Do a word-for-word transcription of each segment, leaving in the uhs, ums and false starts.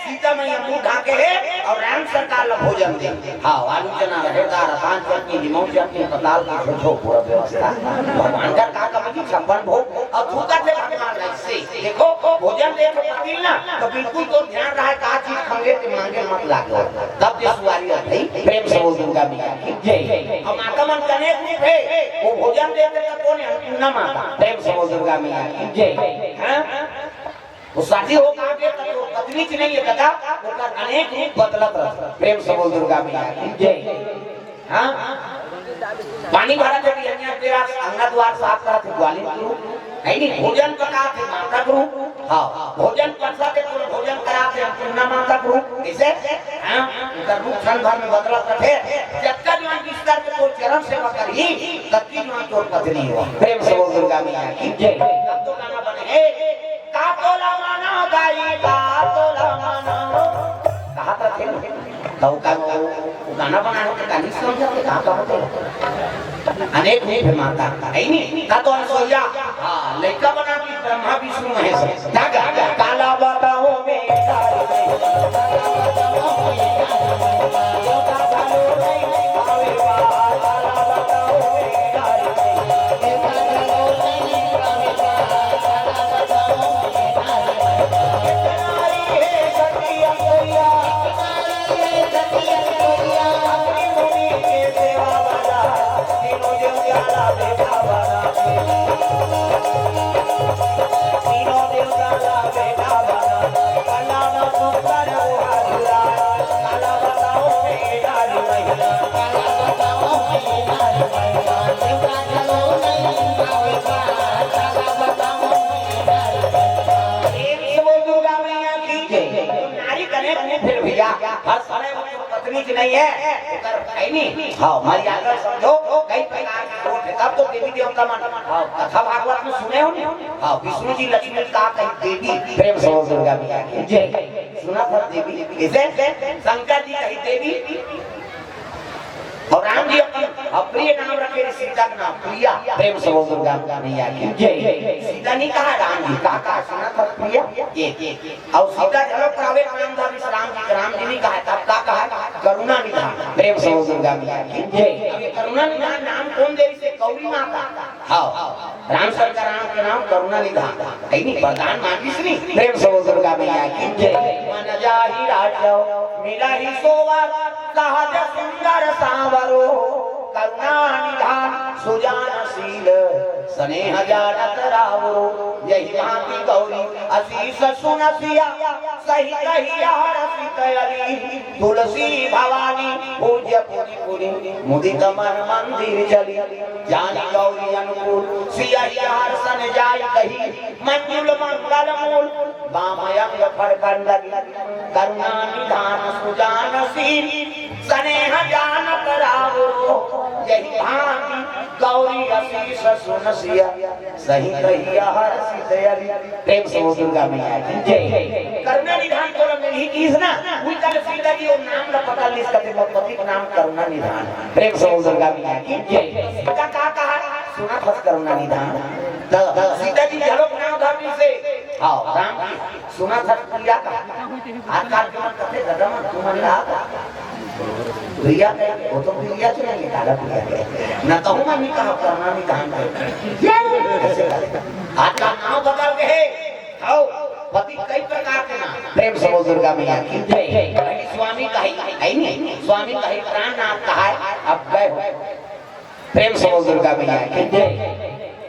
सीता मैया मुंह ढाके हे अउ राम सरकार ला भोजन दे। हाँ, आलू चना, रहेर दार, असान चटनी, निमऊ चटनी, पताल के झोझो, पूरा व्यवस्था। भगवान का का कमी जी, छप्पन भोग अउ थूकत हे भगवान ऐसे। देखो, भोजन दे तो पतिल ना, तो बिल्कुल तो ध्यान रहे का चीज खंगे के मांगे मत लागो। तब जे सुवारी रहे, प्रेम से बोल दुर्गा मैया की जय। अब माता मन कने रूप हे, वो भोजन दे तो कोन है? अन्नपूर्णा माता। प्रेम से बोल दुर्गा मैया की जय। हाँ? वो शादी हो कहाँ के, तो पत्नी च नहीं है दादा, ओकर अनेक रूप बदलत रहत। प्रेम से बोल दुर्गा मैया की जय। हाँ? पानी भरा थे, बिहनिया बेरा, अंगना द्वार साफ करत हे, ग्वालिन के रूप, है नी? भोजन पकात हे, माता के रूप, हाँ, भोजन परसत हे, पूरा भोजन करात हे, अन्नपूर्णा माता के रूप, कैसे? हाँ? ओकर रूप क्षण भर में बदलत रथे। जतका जुआन बिस्तर के तोर चरण सेवा करही, ततकी जुआन तोर पत्नी हो। प्रेम से बोल दुर्गा मैया की जय। अब तो गाना बने हे, का तोला माना दाई, का तोला माना। कहा था थे? तो का वो गाना बनाने के कहानी समझा के कहा कहा थे? अनेक रूप हे माता, है नी? का तो अनसुइया, हाँ, लइका बना के ब्रह्मा विष्णु महेश। जागा, काला बताओ में प्रेम से बोल दुर्गा मैया की जय। नारी कने मुंह फिर भैया, हर समय वो पत्नी की नहीं है, ओकर है नहीं। हाँ, मर्यादा समझो, कई प्रकार के कोट है, तब तो देवी देवता मन, हाँ, कथा भागवत में सुने हो नहीं? हाँ, विष्णु जी लक्ष्मी का कही देवी, प्रेम से बोल दुर्गा मैया की जय। सुना था देवी, इसे शंकर जी कही देवी, अउ राम जी अपन अप्रिय नाम रखे रहे सीता के नाम प्रिया। प्रेम से बोल दुर्गा मैया की जय। सीता नहीं कहा राम जी, का कहा सुना था प्रिया? एक, एक, एक। अउ सीता घलो private नाम धरिस राम जी के, राम जी नहीं कहा, तब का कहा? करुणा निधान। प्रेम से बोल दुर्गा मैया की जय। अब ये करुणा निधान नाम कोन दे रहिसे? गौरी माता। हाँ। राम सरकार राम के नाम करुणा निधान, है नी? वरदान मांगिस नी। प्रेम से बोल दुर्गा मैया की जय। मन जाहि राजव मिलहि सोवर, सहज सुंदर सांवरो। करुणा निधान सुजान शील, स्नेह जानत रावरो। यहि भांति गौरी असीस सुन सिया, सहित हिया हरषित अली। तुलसी भवानी पूज्य पुनि पुनि, मुदित मन मंदिर चली। जानि गौरी अनुकूल सियहि हरषन जाय कही, मंजुल मंगल मूल बाम अंग फड़ कंडली। करुणा निधान सुजान शील, स्नेह जानत रावरो। यहि भांति गौरी असीस सुन सिया, सहित हिया हरषित अली। प्रेम से बोल दुर्गा मैया की जय। करुणा निधान तोला मिलही किस ना, उही तरह सीता जी वो नाम ला पकड़ लिस, कथे मोर पति के नाम करुणा निधान। प्रेम से बोल दुर्गा मैया की जय। सीता का कहा? सुना था करुणा निधान। तो सीता जी घलो नाम धर लिस हे। हाँ, राम जी, सुना था प्रिया का। आजकल के मन कथे, दादा मन, तुमन ला भैया कहे, वो तो भैया के नहीं, दादा भैया कहे। न कहूँ मैं नहीं कहा, करना नहीं कहा। ये ऐसे करे। आज का नाम बदल गए। आओ, पति कई प्रकार के नाम। प्रेम से बोल दुर्गा मैया की जय। पहले स्वामी कही, है नहीं? स्वामी कही, प्राणनाथ कहा है, अब गए हो। प्रेम से बोल दुर्गा मैया की जय।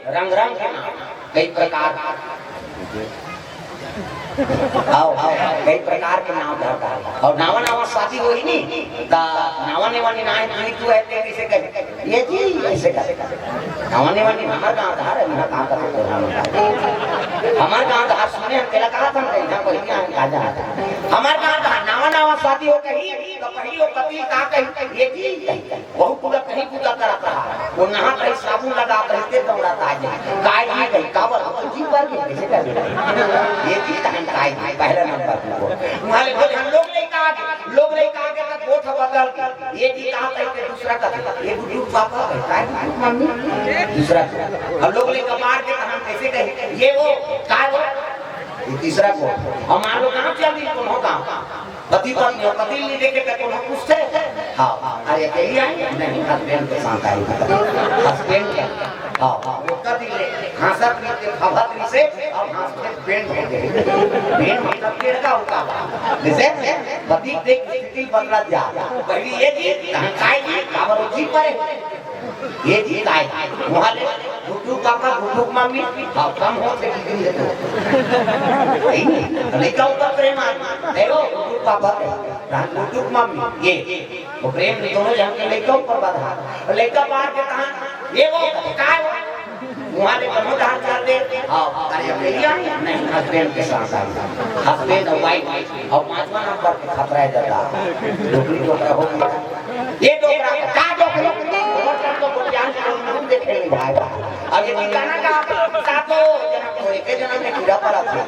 रंग रंग के नाम, कई प्रकार। आओ, आओ, कई प्रकार के नाम धरता है। अउ नावा नावा शादी होही नी, त नावा नेवा निधान, तू, तू है, ते कैसे कहे? ये जी, ऐसे कहे। नावा नेवा निधान, हमर गांव धार है, हमर गांव का तो नाम है। हमर गांव धार सुने, हम तेला कहा था, हम कहीं ना कोई नहीं आए, कहा जा। हमर गांव धार, नावा नावा शादी हो कही, तो पहली वो पति का कही, ये जी, कही। वहू पूरा कहीं पूजा करत रहा। वो नहात रही, साबुन लगात रही, ते दौड़त आ जाए। काय जी कही, काबर? वो जी पर के, कैसे कर दे? ये जी तहन काय जी, पहला नंबर पे वो। वहाँ ले बोले, हम लोग नहीं कहा के, लोग नहीं कहा के, तब वो था बदल के। ये जी कहा कही के दूसरा का, ये बुजुर्ग पापा है, काय बुजुर्ग मम्मी? दूसरा को। हम लोग नहीं कबाड़ के, तो हम कैसे कहें? ये वो, काय वो? ये तीसरा को। हम मान लो कहाँ चल दी, तुम हो कहाँ? पति पत्नी, पति नहीं देखे तो कोनो पूछथे? हाँ, अरे अकेली आई? नहीं, हस्बैंड के साथ आई। हस्बैंड के, हाँ, हाँ, वो कभी ले, हंसत रहिथे, फफत रहिथे, अब हंसत बैंड हो गए। बैंड मतलब लड़का होता बा। जैसे पति देख स्थिति बदलत जा। पहली ये जी, तहन काय जी, काबर जी परे। ये जी काय? वहाँ ले, गुड्डू पापा, गुड्डू मम्मी, हाँ, कम होथे बिगड़ी हे तो। सही नहीं? लइका ऊपर प्रेम आ, देखो, गुड्डू पापा के, हाँ, गुड्डू मम्मी, ये, वो प्रेम दोनों जन के लइका ऊपर बंधा। और लइका बाहर के कहा, ये वो, काय वो? वहाँ ले कमो धान कर दे। हाँ, अरे, अकेली आई? नहीं, हस्बैंड के साथ आई। हस्बैंड और वाइफ, और पांचवा नंबर पे खतरा है दादा। डोकरी डोकरा हो गया। ये डोकरा, का डोकरा? डोकरा तो ज्ञान के लोग मुंह देखे नहीं भाई। अब ये ठिकाना का आप सातों जन्म को एक जन्म में कीड़ा पड़ा था।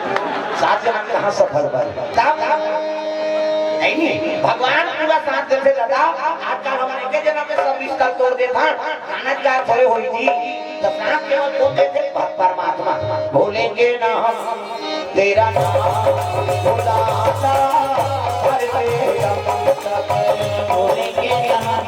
सात जन्म कहाँ सफल बन? तब नहीं, नहीं, भगवान पूरा साथ देथे दादा। आजकल हम एक जन्म में सब रिश्ता तोड़ देथन। कानत का थोड़े होई जी, तो सांस केवल बोलते थे प-, परमात्मा। भूलेंगे ना हम तेरा नाम, भुलाता हर दे हम। भूलेंगे ना हम।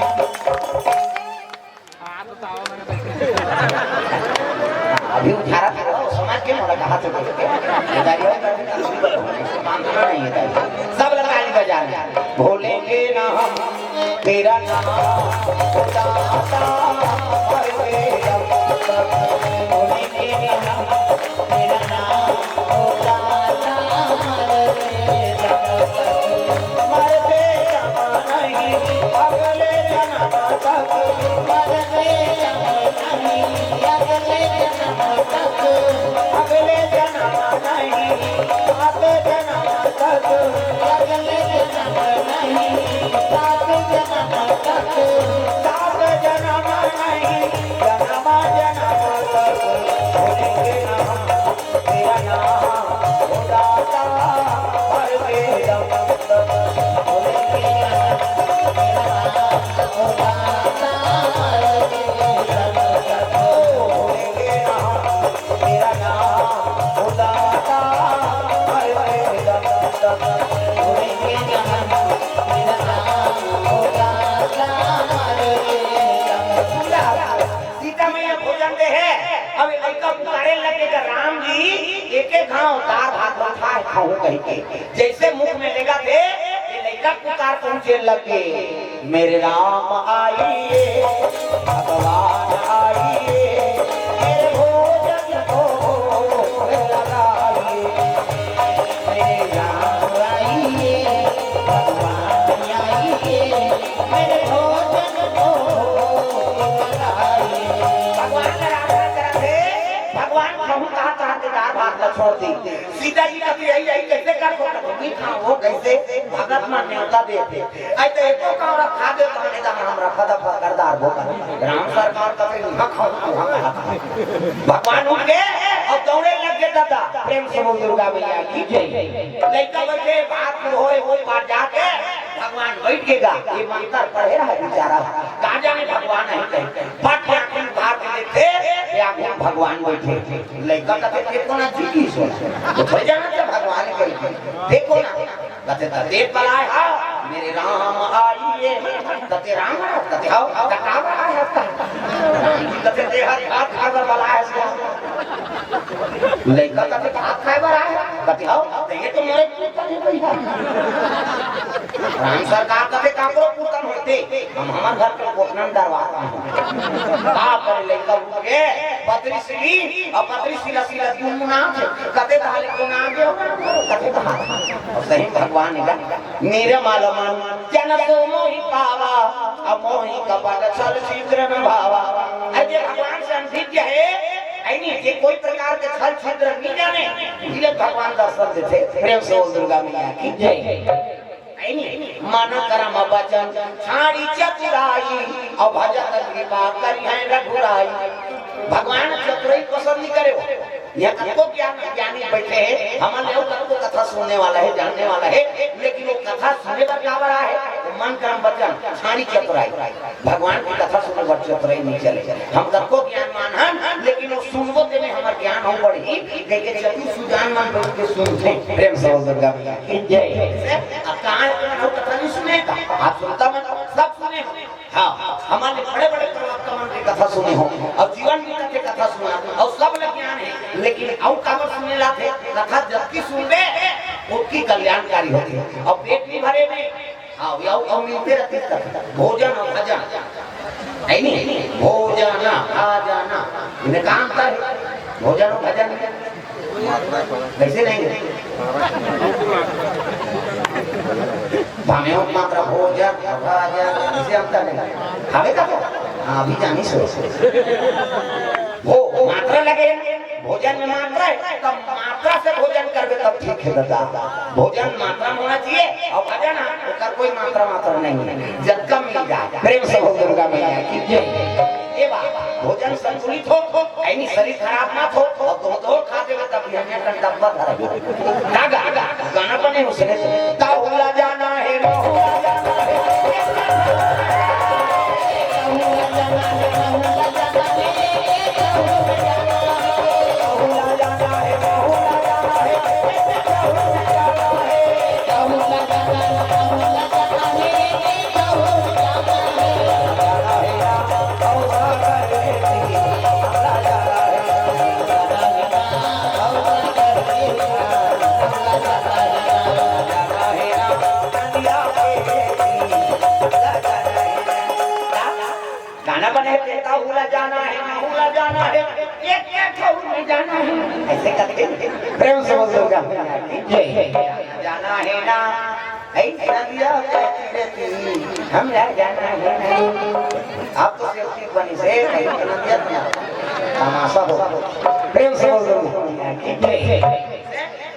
अभी उठारा था, वो समझ के मोला कहा थे बोल के। ये दारी और कर देना, अभी बोलो, इसको मानना नहीं है दारी। सब लोग ताली बजाना। भूलेंगे ना हम तेरा नाम, भुलाता हर दे हम। भूलेंगे ना हम तेरा नाम, भुलाता हर दे हम। मरते दम नहीं, अगले जन्म तक। मरते दम नहीं, अगले जन्म तक। अगले जन्म नहीं, सात जन्म तक। अगले जन्म नहीं, सात जन्म तक। सात जन्म नहीं, जन्म जन्म तक। भूलेंगे ना हम तेरा नाम, ओ दाता, मरते दम तक। भूलेंगे ना हम तेरा नाम, ओ दाता, मरते दम तक। भूलेंगे ना हम तेरा नाम, ओ दाता, मरते दम तक। भूलेंगे ना हम तेरा नाम, ओ दाता, मरते दम तक। सीता मैया भोजन दे हे, अब लइका पुकारे लगे, "राम जी, एक एक घाव दार भात बना खाहूं," कहि के। जैसे मुख में लेगथे, ये लइका पुकार पहुंचे लगे, "मेरे राम आइए, भगवान आइए, मेरे भोजन को लगाइए।" मेरे राम आइए, भगवान आइए, मेरे भोजन को बनाइए। भगवान आराधना करत हे, भगवान कहूं कहा कहा के दार भात ला छोड़ दी। सीता जी का तो यही, यही कैसे कर सकत हो? नहीं खाओ, वो कैसे? भगत मन न्योता देथे। अइ तो एको कांवरा खा दे तो हमने कहा, "हमरा खदा फकरदार बोका।" राम सरकार का तो इहाँ खाओ, उहाँ कहा था। भगवान उठ गए और दौड़े लग गए दादा। प्रेम से बोल दुर्गा मैया की जय। लइका बैठे, बात होए, वो पार जाके भगवान बैठ गएगा। ये मंत्र पढ़े रहा बेचारा। का जाने भगवान है कहीं। फट के आंखें उठा के देखते, ये आंखें भगवान बैठे। लइका कहते, "देखो ना जी की सोच। तो थोड़ी जाना था भगवान कहीं। देखो ना।" कथे, "तते बलाय हा, मेरे राम आइए।" कथे, "राम आय?" कथे, "हव।" "त काबर आय हस?" कथे, "ते हर भात खाय बर बलाय हस।" लइका कथे, "भात खाय बर आय?" कथे, "हव।" "त ये तो मोरे पूतन हे भैया।" राम सरकार कथे, "काकरो पूतन होते, हम हमर घर के कोटनन दरवार।" का करे, लइका उठ के पतरी सिली, अउ पतरी सिला सिला गुनगुनाथे, कथे, "तहां ले कोन आगे हो?" कथे, "तहां।" अउ सही भगवान हे, "निर्मल मन जन सो मोहि पावा, अउ मोहि कपट छल छिद्र न भावा।" अरे जे भगवान से अनभिज्ञ हे, अइ नहीं, जे कोई प्रकार के छल छिद्र नहीं जाने, इले भगवान दर्शन देथे। प्रेम से बोल दुर्गा मैया की जय। है नी? मन करम बचन छाड़ी चतुराई, अउ भजत कृपा करिहैं रघुराई। भगवान चतुराई पसंद नहीं करे हो। यहाँ कतको ज्ञान, ज्ञानी बैठे हैं, हमन ले कतको कथा सुनने वाला है, जानने वाला है, लेकिन वो कथा सुने बर काबर आए हे? मन करम बचन छाड़ी चतुराई। भगवान की कथा सुने बर चतुराई नहीं चले। हम कतको ज्ञानवान हन, लेकिन वो सुनबो तेमे हमर ज्ञान नाम बढ़ही, कहिके चतुर सुजान मन बैठ के सुनथे। प्रेम से बोल दुर्गा मैया की जय। अब कहाँ है तुमन अउ कथा नहीं सुने का? आप सुनता मन, सब सुने हो। हाँ, हमन बड़े-बड़े प्रवक्ता मन के कथा सुने हो, अउ जीवन बीता के कथा सुना, अउ सब ल ज्ञान हे, लेकिन अउ काबर सुने ला थे? कथा जतकी सुनबे, ओतकी कल्याणकारी होथे। अउ पेट नहीं भरे में, हाँ, अउ, अउ मिलते रहते कथा, भोजन अउ भजन, है नहीं? भोजन, भजन, इनमें का अंतर हे? भोजन अउ भजन में। कइसे नहीं? भामेव मात्रा भोजन, भाजन, कइसे अंतर नहीं? हवे का तो? हाँ, अभी जानी सो। वो मात्रा लगे, भोजन में मात्रा हे, तब मात्रा से भोजन करबे तब ठीक हे दादा। भोजन मात्रा में होना चाहिए अउ भजन, हाँ, ओकर कोई मात्रा, मात्रा नहीं हे, जतका मिल जाए। प्रेम से बोल दुर्गा मैया की जय। ये बात, भोजन संतुलित हो, यानी शरीर खराब मत हो, अउ दो दो खा देबे तब भी हमें अपन डब्बा धर दे। का गा-, गा-, गाना बने उसने, ताहुला जाना है, माहुला जाना है। गाना बने, ताहुला जाना है, माहुला जाना है, एक, एक ठो में जाना है। अइसे करके प्रेम से बोल दुर्गा मैया की जय। जाना है ना, ऐ नदिया बहती रहती, हम ना जाना है ना। आप तो सेफ्टी बनी से, कहीं नदिया में आओ। तमाशा हो। प्रेम से बोल दुर्गा मैया की जय।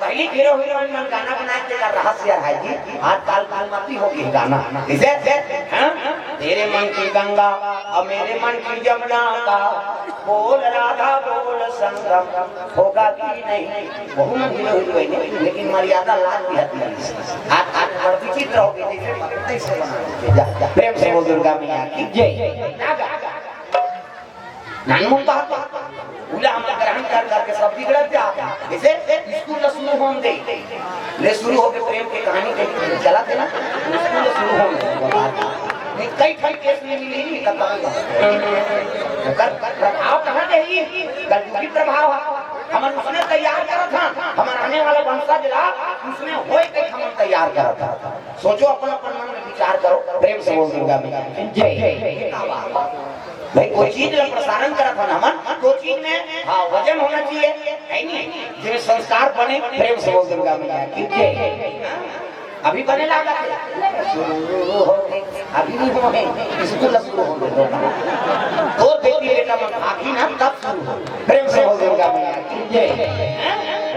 पहली हीरो हीरोइन मन गाना बनाए थे, रहस्य है जी। आजकल कालमती हो गई गाना। इसे, हाँ? तेरे मन की गंगा और मेरे मन की जमुना का बोल राधा बोल संगम होगा कि नहीं। बहुत मन हीरो हीरोइन हे, लेकिन मर्यादा लाज भी हती नहीं। आज, आज पर विचित्र हो गई, जैसे पकड़ते से बना दीजिए। जा, जा। प्रेम से बोल दुर्गा मैया की जय। जा, जा, जा। नानमुन बात, उला हमन ग्रहण कर करके सब बिगड़त जात हे। जैसे स्कूल ल शुरू होन दे, ले शुरू होके प्रेम के कहानी कहीं चलत हे ना, स्कूल ल शुरू होन दे। नहीं, कई ठन केस में मिली नहीं, कब तक ओकर प्रभाव कहाँ जाही? कलयुगी प्रभाव हे। हमन उसने तैयार करत हन, हमर आने वाला वंशज ला उसने होए के हमन तैयार करत हन। सोचो, अपन अपन मन में विचार करो, प्रेम से बोल दुर्गा मैया की जय। भाई, कोई चीज ला प्रसारण करत हन हमन, तो चीज में, हाँ, वजन होना चाहिए, है नहीं? जिसमें संस्कार बने, प्रेम से बोल दुर्गा मैया की जय। अभी बने लागत हे, शुरू हो गए, अभी नहीं हुए, स्कूल शुरू हो गए। तो बेटी बेटा मन भागी ना, तब शुरू हो। प्रेम से बोल दुर्गा मैया की जय।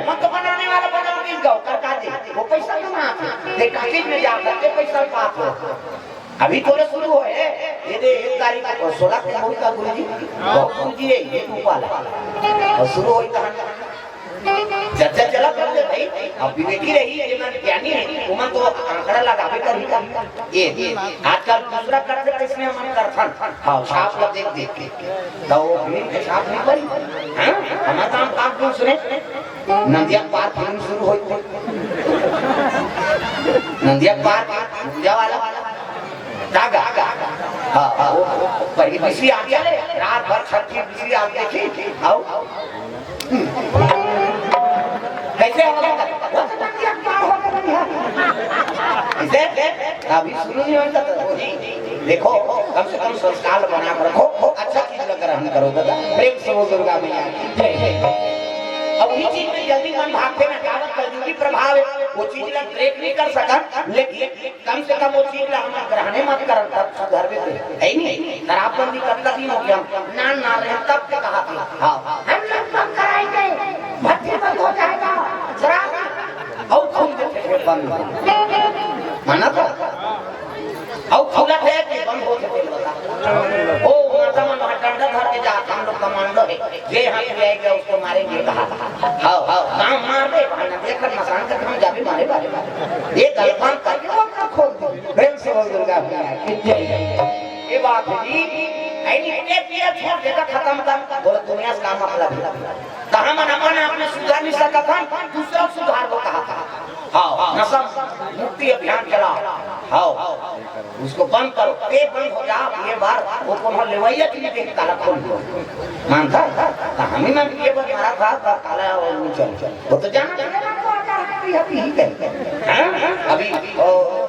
मन तो बनाने वाला बना नहीं गौ, कर का दे, वो पैसा कमा, दे टाकिज में जा करके पैसा पात हो। अभी तोरे शुरू होए, ये दे एक तारीख को, सोलह को होई का गुरुजी? बहुत गुरुजी है, ये तू पाला। और शुरू होई कहाँ? जब जब चला कर दे भाई, अब विवेकी रही, ये मन ज्ञानी है, वो मन तो आंकड़ा लगावे कर ही का। ये, आजकल दूसरा कर दे, इसमें मन करथन। हाँ, छाप ला देख देख के। तो वो फिल्म के छाप नहीं पड़ी। हाँ? हमारा काम, काम क्यों सुने? नंदिया पार फिल्म शुरू होई। नंदिया पार, नंदिया वाला। का गा? हाँ, हाँ, वो, वो पहली दूसरी आ गया, रात भर छठी दूसरी आ देखी, आओ। कैसे हो गया? वो तो नंदिया पार हो गया। इसे अभी शुरू नहीं होता था। देखो, कम से कम संस्कार बना के रखो, अच्छा चीज ला ग्रहण करो दादा। प्रेम से बोल दुर्गा मैया की जय। अब वही चीज में जल्दी मन भागते ना, कावत कलयुगी प्रभाव है, वो चीज ला ब्रेक नहीं कर सकत, लेकिन कम से कम वो चीज ला हम ग्रहणे मत करन, तब सुधरबे तो है ही नहीं। शराबबंदी कब तक नहीं हो गया? ना, ना रहे तब के कहा था। हाँ, हम लोग बंद कराएंगे, भट्टी बंद हो जाएगा, शराब और खून के फेफड़े बंद हो। माना था? अउ खुला थे कि बंद हो चुके बता। ओ, माता मन वहाँ डंडा धर के जात, हम लोग कमांडो है। जे हाथ में आएगा, उसको मारेंगे, कहा। हाँ, हाँ, काम मार दे, खाना दे, कर मसान कर हम जाबे मारे, मारे, मारे। ये गलफान करके वो अपना खोल दे। प्रेम से बोल दुर्गा मैया की जय। ये बात है जी। नहीं, ये पिए छोड़ देगा, खत्म कर। बोले, दुनिया से का मतलब है? त हमन अपन आप में सुधार नहीं सकत हन, दूसरा सुधार को कहा था। हाँ, नशा मुक्ति अभियान चला। हाँ, उसको बंद करो, ये बंद हो जा। ये बार वो कोनो लेवैया की भी देख ताला खोल दो। मानता? त हम ही मन ये बार मारा था, त ताला और नीचे। वो तो जाना था, जाना तो आता है, अभी ही कहीं। हाँ? अभी, ओ,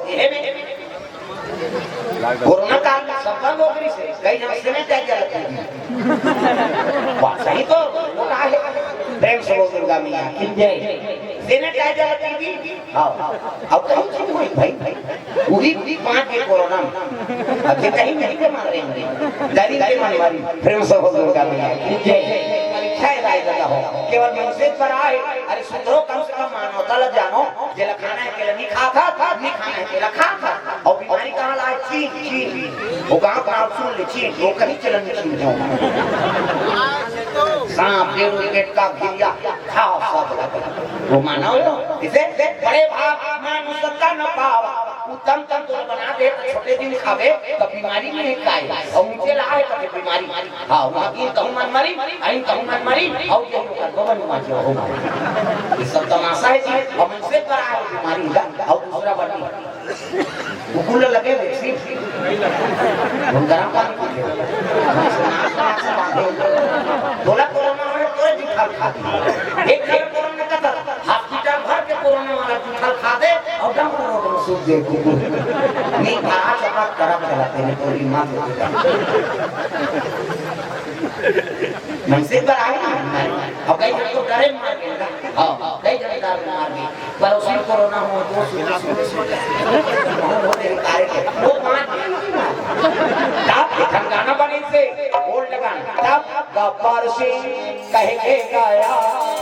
ये में कोरोना काल में सब बंद हो गई से, कई जन sanitizer लगती थी। वाह, सही तो बोला है। प्रेम से बोल दुर्गा मैया की जय। Sanitizer लगती थी। हाँ, अब कहीं चुप हुई भाई, भाई। वो भी, वो भी पाँच के कोरोना में। अब ये कहीं नहीं के मार रहे हैं। डरी के मन मारी। प्रेम से बोल दुर्गा मैया की जय। परीक्षा है राय दादा हो। केवल मनसे पर आए। अरे सुधरो, कम से कम मानवता ला जानो। जेला खाना है, तेला नहीं खाता, नहीं खाना है, तेला खाता। और बीमारी कहाँ ला है? चीन, चीन। वो गाँव, गाँव सुन ले, चीन, वो कहीं चलन नहीं, चीन हो। सांप, डेढ़ विकेट का घिरिया, खाओ सब लगे। वो मानव लो, इसे बड़े भाग मानुष सत्ता न पावा। उत्तम तन तो बना दे, तो छोटे दिन खावे, तो बीमारी नहीं खाए। और ऊंचे ला है, तो बीमारी। हाँ, वहाँ की कहूँ मन मरी, आई कहूँ मन मरी, और ये लोग को बन मार जो हो मारी। ये सब तमाशा है जी, और मनसे पर आए बीमारी, और दूसरा बढ़ वो कुल लगे हुए, सीट, सीट। हम गरम पानी पीते हैं। हम इसे नाक से, नाक से बांधे हुए। बोला, कोरोना वाले पूरे जूठा खा दिए। एक जगह कोरोना का था, hospital भर के कोरोना वाला जूठा खा दे और डंक रोड में सूख दे कुकुर। नहीं, भरा चपक करब चलाते हैं, तो ईमान से। मनसे पर आए ना, और कई जन तो डरे मार गए ना। हाँ, कई जन डरे मार गए। पड़ोसी कोरोना हो, दो सुन, सुन, सुन। वो, वो देख आए थे। वो पाँच दिन नहीं मार। तब एक हम गाना बने से, ओल्ड गाना। तब गब्बर सिंह कह के गया,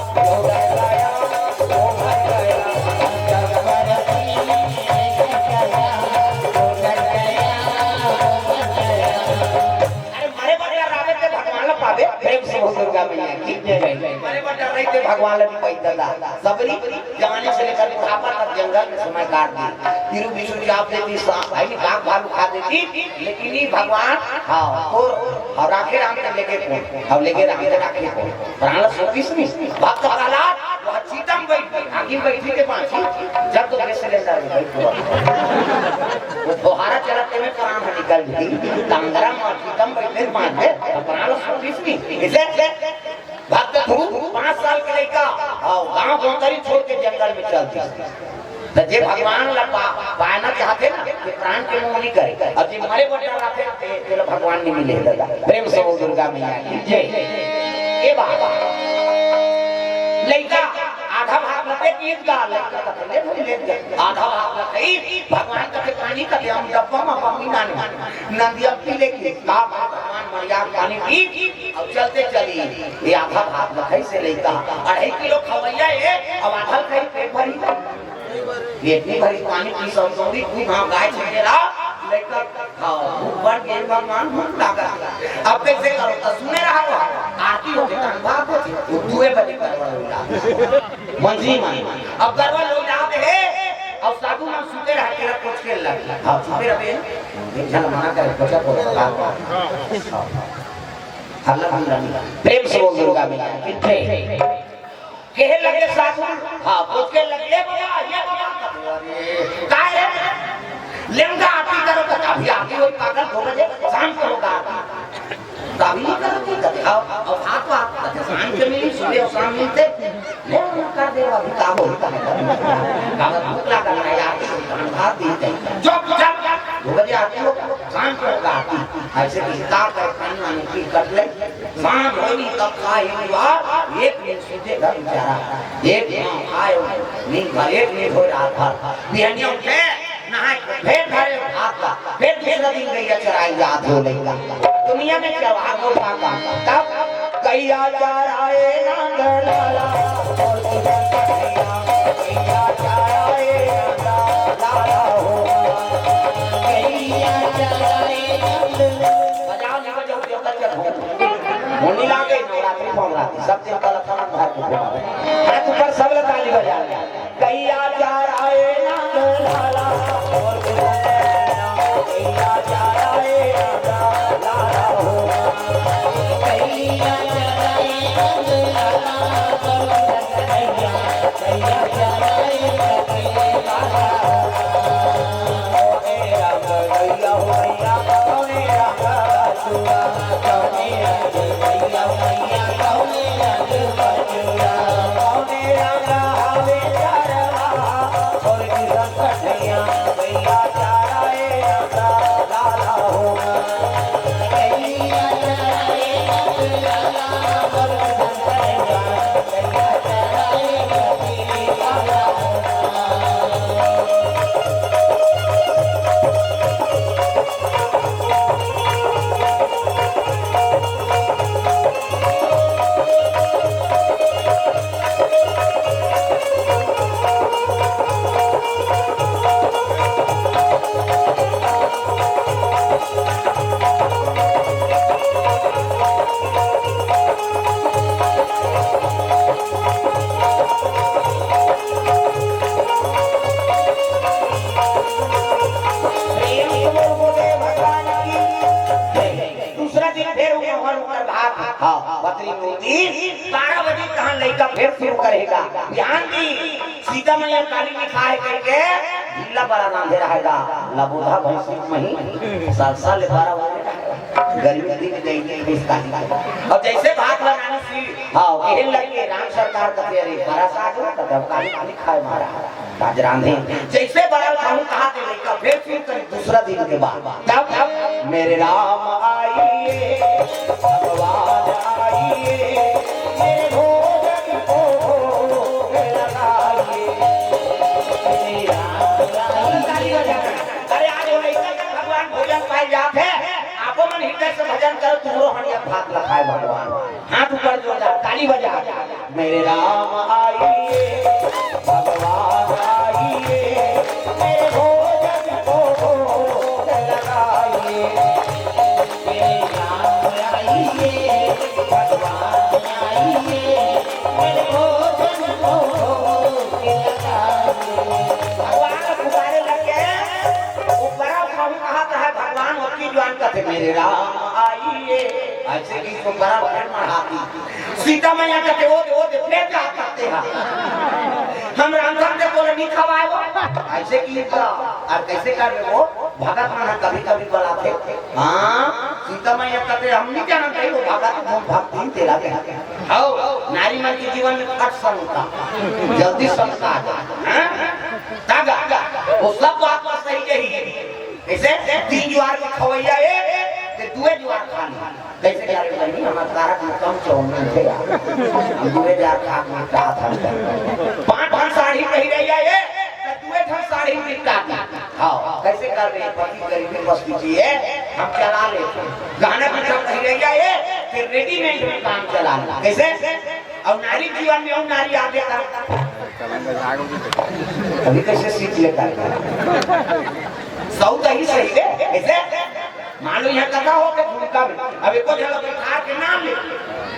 वो डर गया, वो डर गया। गब्बर सिंह कह के गया, वो डर गया, वो डर गया। अरे मरे बर डरावे ते भगवान ला पावे। प्रेम से बोल दुर्गा मैया की जय। मरे बर डरावे ते भगवान ला नहीं पाई दादा। सबरी जवानी से लेकर बुढ़ापा तक जंगल में समय काट दी। तिरु बिरु चाप देती, सांप, भाई, बाघ भालू खा देती, लेकिन ये भगवान, हाँ, तोर, और राखे राम के लेके कौन, और लेके राम के राखे कौन। प्राण ला सोचिस नहीं, भक्त प्रहलाद, वह चीतम बैठ, आगे बैठी के बांची, जब तो गैस सिलेंडर में बैठ गया। वो फुहारा चलते में प्राण निकल गई, तंगरा मार चीतम बैठे बांध दे, तो प्राण ला सोचिस नहीं। इसे भक्त भूत पाँच साल के लइका, हाँ, गांव बोतरी छोड़ के जंगल में चल दी। तो जे भगवान ला पा-, पाना चाहते ना, ते प्राण के मोह नहीं करे। अब जे मरे बर डराथे, ते, तेला भगवान नहीं मिले दादा। प्रेम से बोल दुर्गा मैया की जय। ए बाबा, लइका आधा भात ला दे, ईद का लइका का ले, ले, ले, आधा भात ला खाई, भगवान का के पानी का दे, हम डब्बा में पानी ना नहीं। नंदिया पी लेके, का भगवान मरिया पानी पी, अब चलते चली, ये आधा भात ला खाई से लइका, अढ़ाई किलो खवैया है, अब आधा खाई पेट भरी। पेट नहीं भरी, पानी पी, सब दौड़ी, कोई वहाँ गाय छेड़े रहा, लइका, हाँ, भूख बढ़ गई, भगवान भूख लागा। अब कैसे करो? तो सुने रहा वो, आरती होते, कान भाग होते, वो दुए बजे गड़बड़ हो रहा। मंजी मन, अब गड़बड़ हो रहा है, अब साधु मन सुते रहा, तेरा कुछ खेल लग, हाँ, सुते रहे। एक झन मना करे, बचा को लगा। हल्ला हल्ला नहीं। प्रेम से बोल दुर्गा मैया की जय। कहे लगे सासू, हाँ, कुछ के लगे, "ए बाबा, ए बाबा।" "काय रे? लेंगा आरती करो तो कभी आरती होई, पागल हो गए, शाम को होगा आरती।" कभी नहीं करो, नहीं करते। अब, अब हाथ तो हाथ, अच्छा, शाम के मिली, सुबह और शाम मिलते। ले, वो कर दे, अभी का बोलता है? कागज भूख लगा है यार, खान भात दी थे। चुप, चुप। दो बजे आती हो, शाम को होगा आती। ऐसे कि इफ्तार कर, पानी वानी पी कर ले। शाम होनी तब खाए एक बार, एक दिन सूते घर बेचारा। एक दिन खाए, नींद भर, एक नींद हो रात भर। बिहनिया उठे, नहाए, फेर घरे भाग ला, फेर दूसरा दिन गैया चराई याद हो लइका। दुनिया में क्या भाग हो पाता? तब गैया चराए नंद लाला, गैया चराए नंद लाला हो। गैया चराए नंद। बजाओ, नहीं बजाओ, देवता क्या हो? होनी लागे, नवरात्रि, नवरात्रि, सब देवता लखन भर के घुमावे। हाथ ऊपर, सब ताली बजा। गैया चराए नंद लाला, गैया चराए नंद लाला हो। प्रेम से बोल बोले भगवान की जय। दूसरा दिन फिर वो मोहर ओकर भाग। हाँ, बद्री मूर्ति बारह बजे तहाँ लइका फिर शुरू करेगा। ध्यान दी, सीता मैया काली लिखा है करके ढीला बड़ा नाम दे रहेगा। लबोधा भैंसी मही सरसा ले बारह बजे गर्मी के दिन गई थी बीस तारीख को। और जैसे भात बनाने सी हाँ, कहे लगे राम सरकार का तेरे बड़ा साधु, तब काली काली खाए मारा। आज रांधे जैसे बड़ा खाऊं कहा के लइका फिर शुरू करी दूसरा दिन के बाद। तब मेरे राम आइए, भगवान आइए, मेरे भोजन को भोग लगाइए। मेरे राम आइए। अरे आज वो लइका के भगवान भोजन पाए जात है, आपो मन हृदय से भजन करो, तुम्हरो हनिया भात लखाए भगवान। हाथ ऊपर जोरदार, ताली बजा। मेरे राम आइए, भगवान आइए, मेरे भोजन को भोग लगाइए। मेरे राम आइए, भगवान आइए, मेरे भोजन को भोग लगाइए। भगवान पुकारे लगे, ऊपरा उठाऊ कहा कहा भगवान होती ज्वान कहते, मेरे राम आइए। ऐसे की ऊपरा उठे मढ़ाती। सीता मैया कहते, "ओ दे, ओ दे, फेर का करते हैं? हम रामचंद्र को नहीं खवाए वो।" ऐसे की तो, और कैसे कर वो? भगत मन कभी-कभी बुलाते। हाँ, सीता मैया कहते, "हम नहीं जानते, वो भगत मन भक्ति तेरा कहते हैं।" हौ, नारी मन के जीवन में फट संग होता, जल्दी संग आ जाए। हाँ? तागा, वो सब बात तो सही यही है। ऐसे तीन जुआर के खवैया एक, ते दुए जुआर खा ली। कैसे करे बनी, हमार कारक में कम चौन नहीं थे यार। हम दुए जुआर खा के निपटा था। पाँच ठन साड़ी पहिरे या ये, तो दुए ठन साड़ी निपटा दी। हाँ, कैसे कर रहे पति गरीबी बस कीजिए, हम चला लेते। गहना गुंठा पहिरे या ये, फिर रेडीमेड में काम चला ली। कैसे? और नारी जीवन में और नारी आगे का। अभी कैसे सीख लेता है? सौ तो ही सही है, कैसे? मान लो यहाँ कथा हो के भूमिका में, अब एको जगह बैठा के नाम ले,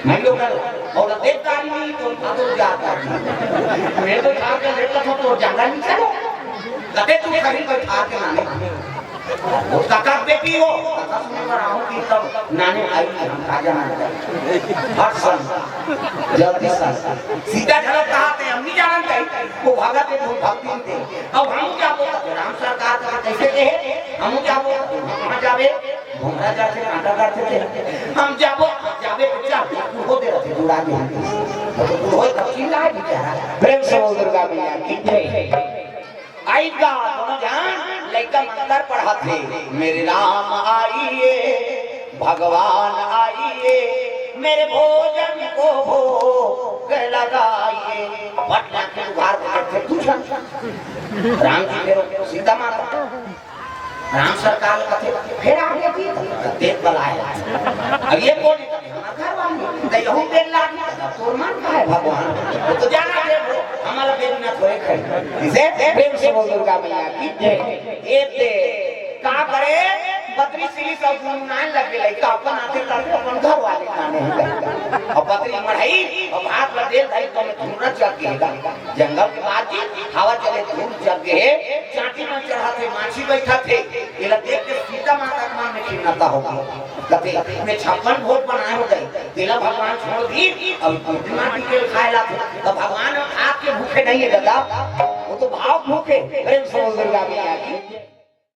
मैं लोग कर, और देख तारी नहीं तो भादो जाता है। मैं तो खा के देखता था तो ज्यादा नहीं चलो, कते तू कहीं बैठा के नाम ले। वो काका बेटी हो, काका सुने वाला हूँ कि तब नानी आई, हम खा जाना है। हर सन, जल्दी सन। सीता झलक कहा थे, हम नहीं जानते, वो भागा थे, वो भक्ति थे। अब हम क्या बोलते थे? राम सरकार का कैसे थे? हम क्या बोलते थे? वहाँ जावे, घुमरा जाते, कांटा काटते थे। हम जाबो, जावे बच्चा, हो दे रहे थे, जुड़ा के हम। तो हो, तो चिल्लाए बेचारा। प्रेम से बोल दुर्गा मैया की जय। आई गा, दोनों जहां लइका मंत्र पढ़त हे, मेरे राम आइए, भगवान आइए, मेरे भोजन को भोग लगाइए। फट लाके उघार के थे, तू झन। राम जी मेरो सीता माता, राम सरकार कथे, फेर आगे जी, देख बलाए। अब ये बोले, हमार घर वाली, तो यहू बेल लागी, तोर मन का है भगवान? वो तो जाना दे वो, हमारा बेल ना थोड़े खाई। इसे प्रेम से बोल दुर्गा मैया की जय। ए दे, का करे? बद्री सिली सब गुनगुनाए लगे लइका, अपन आते करते अपन घर वाले खाने हैं। और बद्री मढ़ई, और भात ला देल धई, तो मैं थोड़ा जग गएगा। जंगल के बात जी, हवा चले धूल जग गए, चांटी मन चढ़ा थे, माछी बैठा थे, एला देख के सीता माता के मन में खिन्नता हो गई। कथे, "मैं छप्पन भोग बनाए हो गए, तेला भगवान छोड़ दी, अब कुछ माटी के खाए ला थे।" तो भगवान आपके भूखे नहीं है दादा, वो तो भाव भूखे। प्रेम से बोल दुर्गा मैया